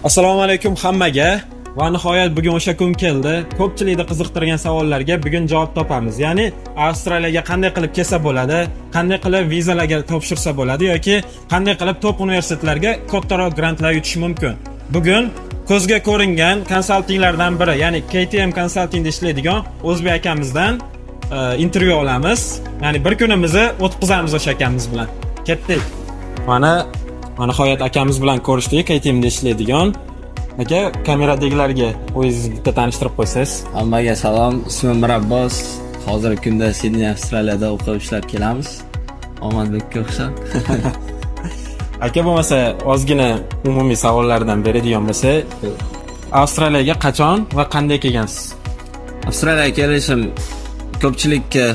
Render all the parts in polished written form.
Assalomu alaykum hammaga. Va nihoyat bugun o'sha kun keldi. Ko'pchilikni qiziqtirgan savollarga bugun javob topamiz. Ya'ni Avstraliyaga qanday qilib kelsa bo'ladi, qanday qilib vizalarga topshirsa bo'ladi yoki qanday qilib top universitetlarga kattaroq grantlar yutish mumkin. Bugun ko'zga ko'ringan konsaltinglardan biri, ya'ni KTM Consultingda ishlaydigan o'zbek akamizdan intervyu olamiz. Ya'ni bir kunimizni o'tkazamiz o'sha akamiz bilan. Ketdik. Mana nihoyat akamiz bilan ko'rishdik, KTMda ishlaydigan. Aka, kameradagilarga o'zingizni bitta tanishtirib qo'ysangiz. Hammaga salom, ismim Mirabbos. Hozirgi kunda Sidney, Avstraliyada o'qib ishlab kelamiz. Omadbekka o'xshab. Aka, bo'lmasa ozgina umumiy savollardan beradigan bo'lsa, Avstraliyaga qachon va qanday kelgansiz? Avstraliyaga kelishim ko'pchilikka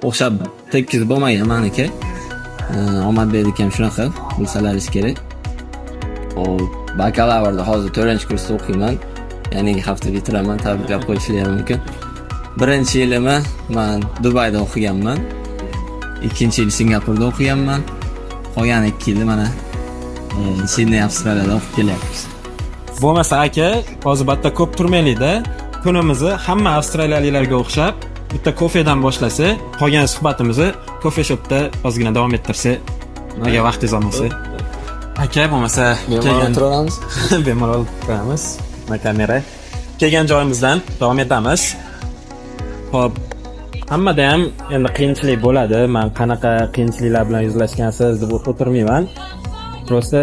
o'xshab tekis bo'lmagan maniki. Omadbekniki ham shunaqa, bilsalaringiz kerak. Hop, bakalavrda hozir 4-kursda o'qiyman. Ya'ni hafta bitiraman, tabriklab qo'yishlari mumkin. Birinchi yilimni man Dubayda o'qiganman. Ikkinchi yil Singapurda o'qiganman. Qolgan 2 yilni mana Sidney, Avstraliyada o'qib kelyapmiz. Bo'lmasa aka, hozir bitta ko'p turmaylikda, kunimizni hamma avstraliyaliklarga o'xshab bitta kofedan boshlasa, qolgan suhbatimizni coffee shopda ozgina davom ettirsak, agar vaqtingiz olmasa. Aka, bo'lmasa Bemalol kelgan o'tiraveramiz. Bemalol qo'yamiz. Mana kamera. Kelgan joyimizdan davom etamiz. Xo'p, hammada ham endi qiyinchilik bo'ladi. Men qanaqa qiyinchiliklar bilan yuzlashgansiz deb o'tirmayman. Просто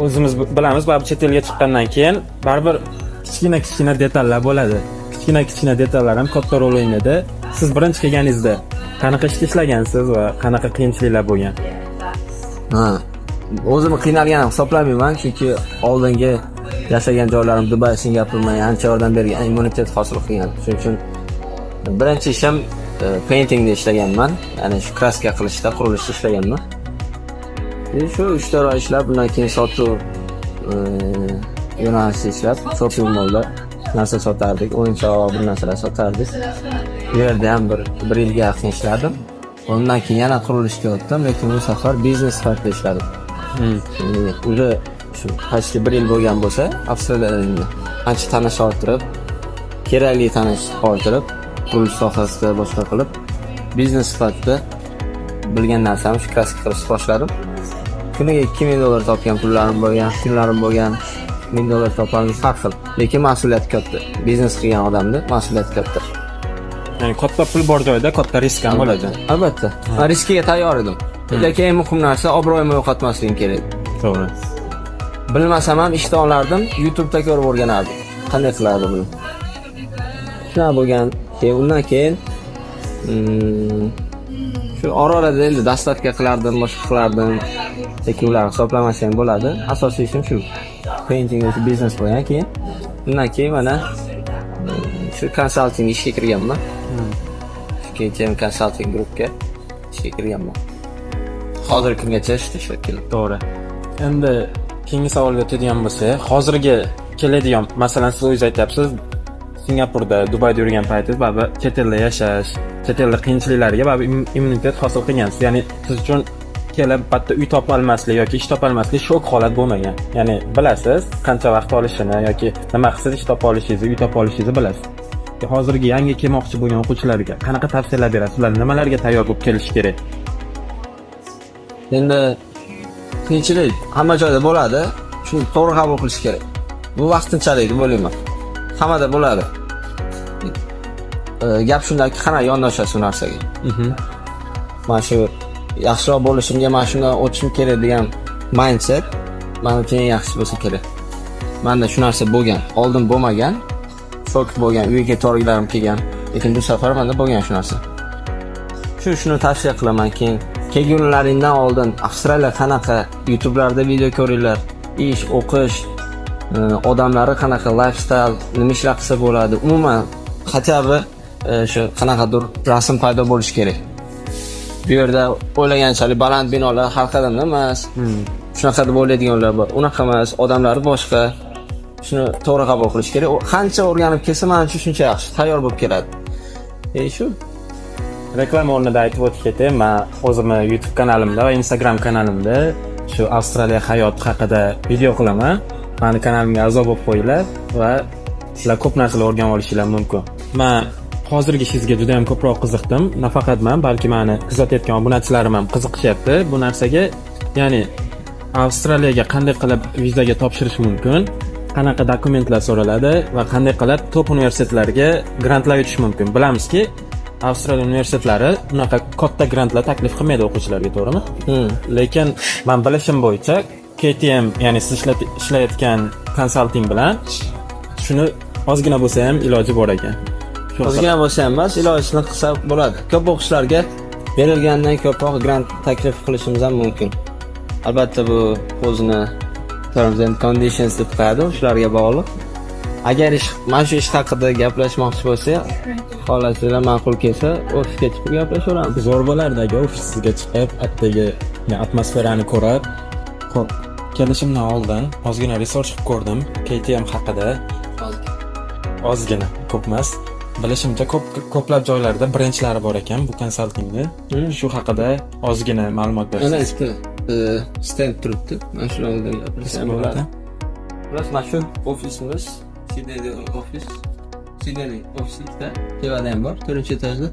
o'zimiz bilamiz, baribir chet elga chiqqandan keyin baribir kichkina kichkina detallar bo'ladi. Kichkina kichkina detallar ham katta rol o'ynaydi. Siz birinchi kelganingizda qanaqa ishda ishlagansiz va qanaqa qiyinchiliklar bo'lgan? Ha. O'zimni qiynalganim hisoblamayman, chunki oldingi yashagan joylarim Dubay, Singapur menga ancha yordam bergan, immunitet hosil qilgan. Shuning uchun birinchi ishim paintingda ishlaganman, ya'ni shu краска qilishda, qurilishda ishlaganman. E, shu 3-4 oy ishlab, undan keyin sotuv yo'nalishida ishlab, shopping mallda narsa sotardik, o'yinchoq bir narsalar sotardik. U yerda ham bir yilga yaqin ishladim. Undan keyin yana qurilishga o'tdim, lekin bu safar biznes sifatida ishladim. Уже shu почти bir yil bo'lgan bo'lsa, Avstraliyada ancha tanish orttirib, kerakli tanish orttirib, qurilish sohasida boshqa qilib, biznes sifatida bilgan narsamni shu краска qilishni boshladim. Kuniga 2000 dollar topgan pullarim bo'lgan, kunlarim bo'lgan, 1000 dollar topardim, har xil. Lekin mas'uliyat katta. Biznes qilgan odamda mas'uliyat katta. Ya'ni katta pul bor joyda katta risk ham bo'ladi. Albatta. Man riskiga tayyor edim. Lekin eng muhim narsa, obro'yimni yo'qotmasligim kerak. To'g'ri. Bilmasam ham ishdan olardim, YouTube'da ko'rib o'rganardim. Qanday qilardi buni. Shunaqa bo'lgan. Keyin undan keyin shu ora-orada endi доставка qilardim, boshqa qilardim. Lekin ularni hisoblamasa ham bo'ladi. Asosiy ishim shu. Painting o'sha biznes bo'lgan. Keyin undan keyin mana shu konsalting ishga kirganman. Shu KTM Consulting Groupga ishga kirganman. Hozirgi kungacha ishlab keldim. To'g'ri. Endi keyingi savolga o'tadigan bo'lsak, hozirgi keladigan, masalan, siz o'zingiz aytyapsiz, Singapurda, Dubayda yurgan paytingiz baribir chet elda yashash, chet elda qiyinchiliklariga baribir immunitet hosil qilgansiz. Ya'ni siz uchun kelib bitta uy topolmaslik yoki ish topolmaslik shok holat bo'lmagan. Ya'ni bilasiz qancha vaqt olishini yoki nima qilsangiz ish topa olishingizni, uy topa olishingizni bilasiz. Hozirgi yangi kelmoqchi bo'lgan o'quvchilarga qanaqa tavsiyalar berasiz? Ular nimalarga tayyor bo'lib kelishi kerak? Endi qiyinchilik hamma joyda bo'ladi. Shuni to'g'ri qabul qilish kerak. Bu vaqtinchalik deb o'ylayman. Hammada bo'ladi. Gap shundaki, qanaqa yondashasiz u narsaga. Mana shu yaxshiroq bo'lishimga mana shundan o'tishim kerak degan mindset manimcha eng yaxshisi bo'lsa kerak. Manda shu narsa bo'lgan, oldin bo'lmagan, shok bo'lgan, uyga torgilarim kelgan. Lekin bu safar manda bo'lgan shu narsa. Shuni tavsiya qilaman. Keyin kelgunlaringdan oldin Avstraliya qanaqa, YouTube'larda video ko'ringlar. Ish, o'qish, odamlari qanaqa, lifestyle, nima ishlar qilsa bo'ladi. Umuman, хотя бы shu qanaqadir rasm paydo bo'lishi kerak. Bu yerda o'ylaganchalik baland binolar har qadamda emas. Shunaqa deb o'ylaydiganlar bor. Unaqa emas, odamlari boshqa. Shuni to'g'ri qabul qilish kerak. U qancha o'rganib kelsa, manimcha shuncha yaxshi, tayyor bo'lib keladi. E shu. Reklama o'rnida aytib o'tib ketay, man o'zimni YouTube kanalimda va Instagram kanalimda shu Avstraliya hayoti haqida video qilaman. Mani kanalimga a'zo bo'lib qo'yinglar va sizlar ko'p narsalar o'rganib olishinglar mumkin. Man hozirgi ishingizga juda ham ko'proq qiziqdim. Nafaqat man, balki mani kuzatayotgan obunachilarim ham qiziqishyapti bu narsaga. Ya'ni Avstraliyaga qanday qilib vizaga topshirish mumkin, qanaqa dokumentlar so'raladi va qanday qilib top universitetlarga grantlar yutish mumkin. Bilamizki, Avstraliya universitetlari unaqa katta grantlar taklif qilmaydi o'quvchilarga, to'g'rimi? Hmm. Lekin man bilishim bo'yicha KTM, ya'ni siz ishlayotgan konsalting bilan shuni ozgina bo'lsa ham iloji bor ekan. Shu Ozgina bo'lsa ham emas, ilojini qilsa bo'ladi. Ko'p o'qishlarga berilgandan ko'proq grant taklif qilishimiz ham mumkin. Albatta, bu o'zini terms and conditions deb qo'yadi, shularga bog'liq. Agar ish, mana shu ish haqida gaplashmoqchi bo'lsak, xohlasanglar, ma'qul kelsa, ofisga chiqib gaplashaveramiz. Zo'r bo'lardi aka, ofisingizga chiqib, atdagi atmosferani ko'rib. Xo'p, kelishimdan oldin ozgina research qilib ko'rdim KTM haqida. Ozgina, ko'p emas. Bilishimcha, ko'p ko'plab joylarda branchlari bor ekan bu konsaltingni. Shu haqida ozgina ma'lumot Mana bersangiz. ikkita stend turibdi. Mana shu oldida gapirsa ham bo'ladi. Xullas, mana shu ofisimiz, Sidneyda ofis. Sidneyda ofis ikkita, Tevada ham bor, to'rtinchi etajda.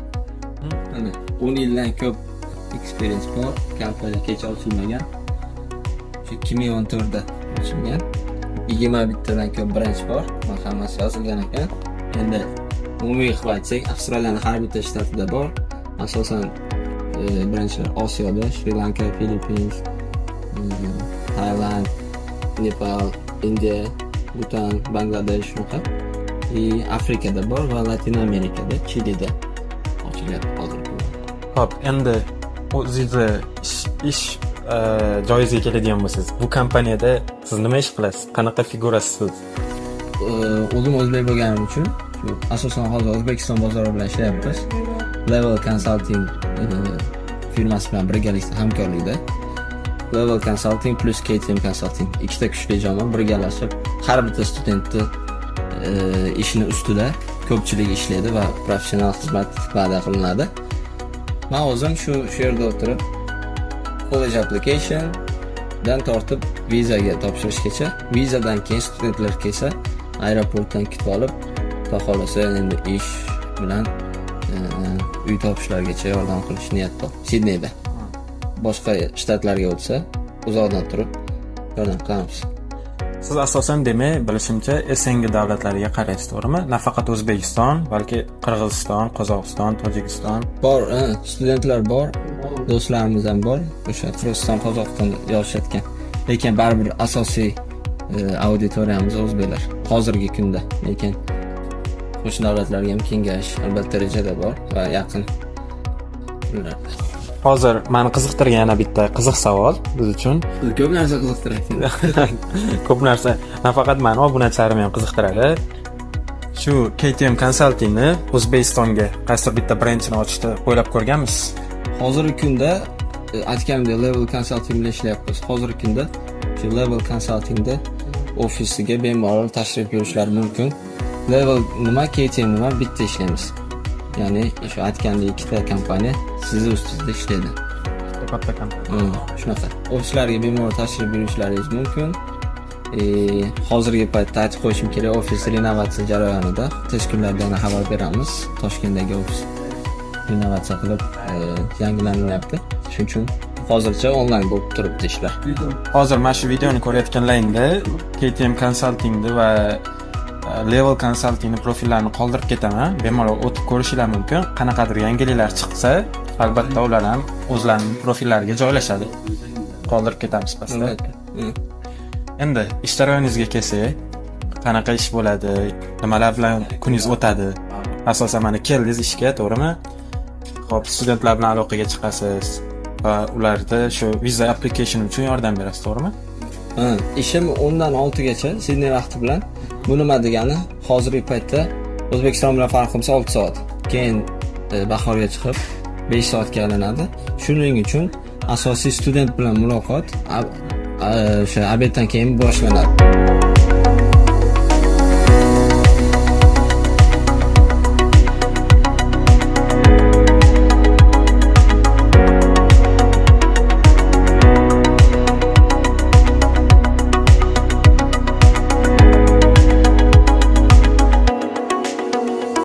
Mana 10 yildan ko'p experience bor. Kompaniya kecha ochilmagan. Shu 2014 da ochilgan. 21 tadan ko'p branch bor. Mana hammasi yozilgan ekan. Endi umumiy qilib aytsak, Avstraliyani har bitta shtatida bor. Asosan branchlar Osiyoda, Shri Lanka, Philippines, Tailand, Nepal, Indiya, Butan, Bangladesh shunaqa. И Afrikada bor va Latin Amerikada, Chilida ochilyapti hozirgi kunda. Xo'p, endi o'zingizni ish joyingizga keladigan bo'lsangiz, bu kompaniyada siz nima ish qilasiz? Qanaqa figurasiz siz? O'zim o'zbek bo'lganim uchun shu asosan hozir O'zbekiston bozori bilan ishlayapmiz. Level Consulting firmasi bilan birgalikda, hamkorlikda. Level Consulting plus KTM Consulting, ikkita kuchli jamoa birgalashib har bitta studentni ishini ustida ko'pchilik ishlaydi va professional xizmat va'da qilinadi. Man o'zim shu yerda o'tirib college application dan tortib vizaga topshirishgacha, vizadan keyin studentlar kelsa aeroportdan kutib olib, xudo xohlasa, endi ish bilan uy topishlarigacha yordam qilish niyat bor Sidneyda. Boshqa shtatlarga o'tsa, uzoqdan turib yordam qilamiz. Siz asosan, demak, bilishimcha, СНГ davlatlariga qaraysiz, to'g'rimi? Nafaqat O'zbekiston, balki Qirg'iziston, Qozog'iston, Tojikiston. Bor, studentlar bor, do'stlarimiz ham bor o'sha Qirg'iziston, Qozog'istonda yozishayotgan, lekin baribir asosiy auditoriyamiz o'zbeklar hozirgi kunda. Lekin qo'shni davlatlarga ham kengayish albatta rejada bor va yaqin kunlarda. Hozir mani qiziqtirgan yana bitta qiziq savol biz uchun. Ko'p narsa qiziqtiradi. Ko'p narsa, nafaqat mani, obunachilarimni ham qiziqtiradi. Shu KTM Consultingni O'zbekistonga qaysidir bitta branchini ochishni o'ylab ko'rganmisiz? Hozirgi kunda aytganimdek, Level Consulting bilan ishlayapmiz. Hozirgi kunda shu Level Consultingda ofisiga bemalol tashrif buyurishlari mumkin. Level nima, KTM nima, bitta ishlaymiz. Ya'ni shu aytgandek, ikkita kompaniya sizni ustingizda ishlaydi. Bitta katta kompaniya. Shunaqa ofislarga bemalol tashrif buyurishlaringiz mumkin. Hozirgi paytda aytib qo'yishim kerak, ofis renovatsiya jarayonida. Tez kunlarda yana xabar beramiz. Toshkentdagi ofis renovatsiya qilib yangilanilyapti. Shuning uchun hozircha onlayn bo'lib turibdi ishlar. Hozir mana shu videoni ko'rayotganlaringda KTM Consultingni va Level Consultingni profillarini qoldirib ketaman. Bemalol o'tib ko'rishinglar mumkin. Qanaqadir yangiliklar chiqsa, albatta ular ham o'zlarining profillariga joylashadi. Qoldirib ketamiz pastda. Albatta. Endi ish jarayoningizga kelsak, qanaqa ish bo'ladi? Nimalar bilan kuningiz o'tadi? Asosan mana keldingiz ishga, to'g'rimi? Xo'p, studentlar bilan aloqaga chiqasiz va ularda shu viza application uchun yordam berasiz, to'g'rimi? Ha, ishim 10 dan 6 gacha Sidney vaqti bilan. Bu nima degani? Hozirgi paytda O'zbekiston bilan farqimiz 6 soat. Keyin bahorga chiqib 5 soatga aylanadi. Shuning uchun asosiy student bilan muloqot o'sha обед dan keyin boshlanadi.